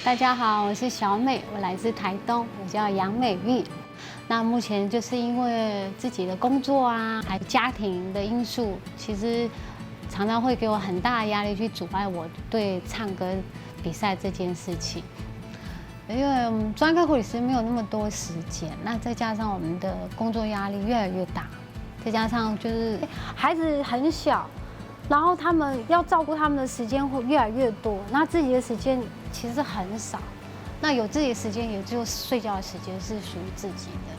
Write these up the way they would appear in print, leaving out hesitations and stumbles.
大家好，我是小美，我來自台東，我叫楊美玉。那目前就是因為自己的工作啊，還有家庭的因素，其實常常會給我很大的壓力，去阻礙我對唱歌比賽這件事情。因為我們專科護理師沒有那麼多時間，那再加上我們的工作壓力越來越大，再加上就是孩子很小，然後他們要照顧他們的時間會越來越多，那自己的時間其實很少。那有自己的時間，也只有睡覺的時間是屬於自己的，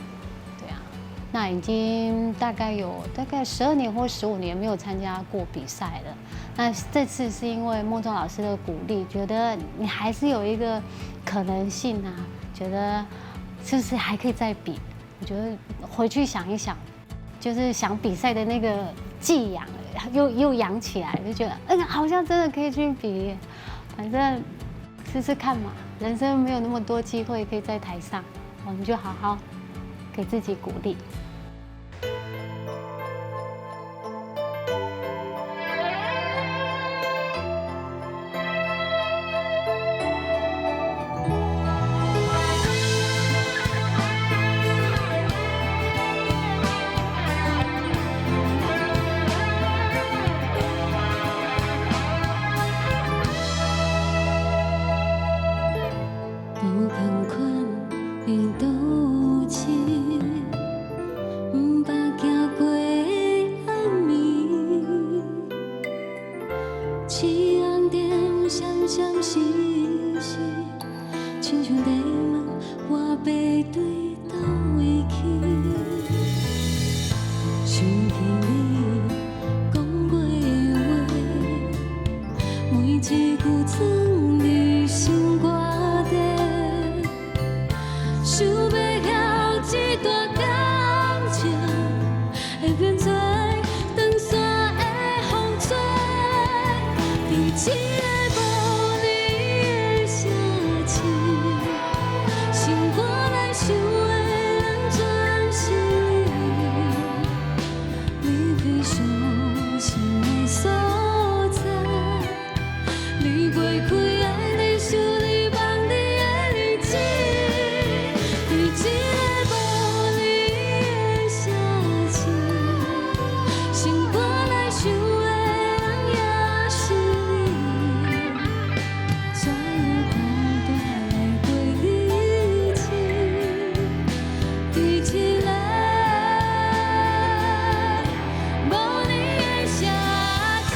對啊。那已經大概有大概12年或15年沒有參加過比賽了。那這次是因為孟宗老師的鼓勵，覺得你還是有一個可能性啊，覺得是不是還可以再比？我覺得回去想一想，就是想比賽的那個技癢又癢起來，就覺得好像真的可以去比，反正試試看嘛。人生沒有那麼多機會可以在台上，我們就好好給自己鼓勵。無仝款的都市，毋捌行過的暗暝，刺紅點閃閃烁烁，親像在問我欲對佗位去。想起你講過的話，每一句藏佇心肝底。想袂曉這段感情會變做斷線的風吹，佇這個無你的城市，心肝內想的人全是你，離開傷心的所在，離袂開愛你想你夢你的日子。佇這個無你的城市，心肝內想的人也是你，怎樣孤單來過日子？佇這個無你的城市，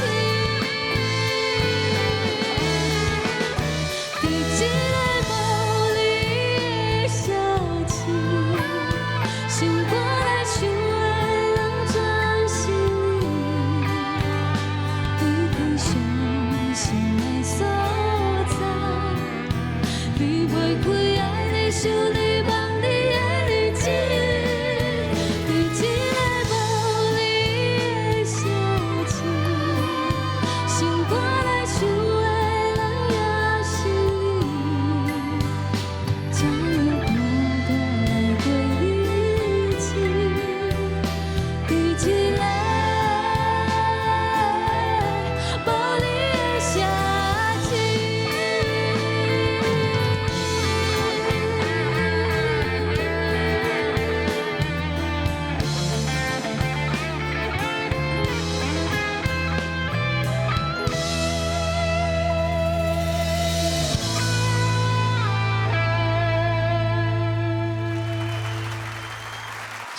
佇這個無你的城市，心肝內想的人全是你，離開傷心的所在，離袂開愛你想你夢你的日子，佇這個無你的城市，心肝內想的人也是你，怎樣孤單來過日子？佇這個無你的城市。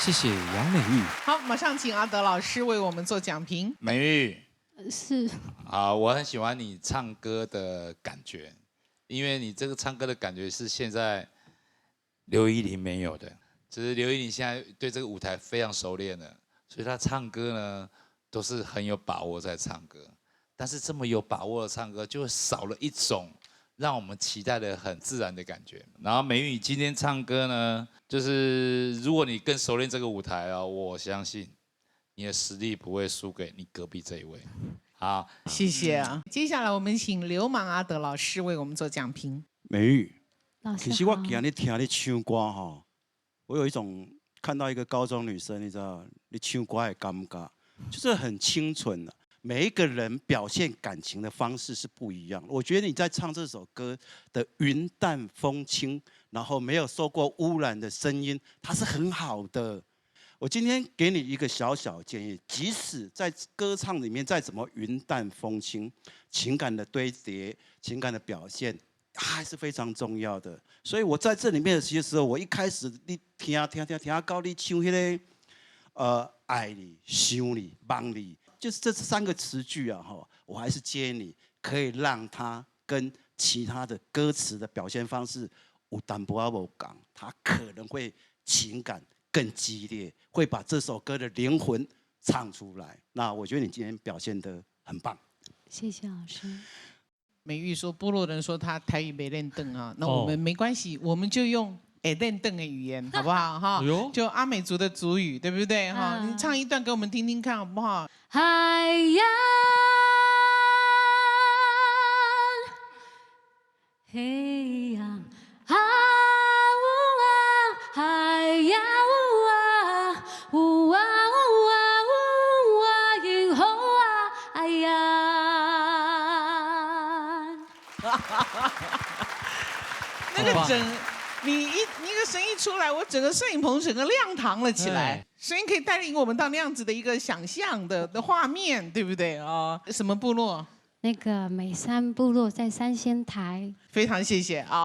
謝謝楊美玉。好，馬上請阿德老師為我們做講評。美玉是。好，我很喜歡你唱歌的感覺，因為你這個唱歌的感覺是現在劉依林沒有的。只是劉依林現在對這個舞台非常熟練了，所以她唱歌呢都是很有把握在唱歌。但是這麼有把握的唱歌，就少了一種讓我們期待的很自然的感覺。然後美玉今天唱歌呢，就是如果你更熟練這個舞台啊，我相信你的實力不會輸給你隔壁這一位。好，謝謝啊。接下來我們請流氓阿德老師為我們做講評。美玉，老師其實我今日聽你唱歌吼，我有一種看到一個高中女生，你知道，你唱歌的感覺，就是很清純的。每一个人表现感情的方式是不一样。我觉得你在唱这首歌的云淡风轻，然后没有受过污染的声音，它是很好的。我今天给你一个小小建议，即使在歌唱里面再怎么云淡风轻，情感的堆叠、情感的表现还是非常重要的。所以我在这里面的时候，我一开始你听听听听到你唱彼个，爱你、想你、望你，就是这三个词句啊，哈，我还是建议你可以让它跟其他的歌词的表现方式有淡薄仔無仝，它可能会情感更激烈，会把这首歌的灵魂唱出来。那我觉得你今天表现得很棒。谢谢老师。美玉说，部落人说他台语袂輪轉啊，那我們沒關係，我們就用會輪轉的語言，好不好？哈，就阿美族的族語，對不對？哈，你唱一段給我們聽聽看，好不好？海洋，嘿呀，啊嗚啊，海呀嗚啊，嗚啊嗚啊嗚啊，迎吼啊，哎呀！那個整，你一個聲音出來，我整個攝影棚整個亮堂了起來。聲音可以帶領我們到那樣子的一個想象的畫面，對不對啊？什麼部落？那個美山部落在三仙台。非常謝謝啊。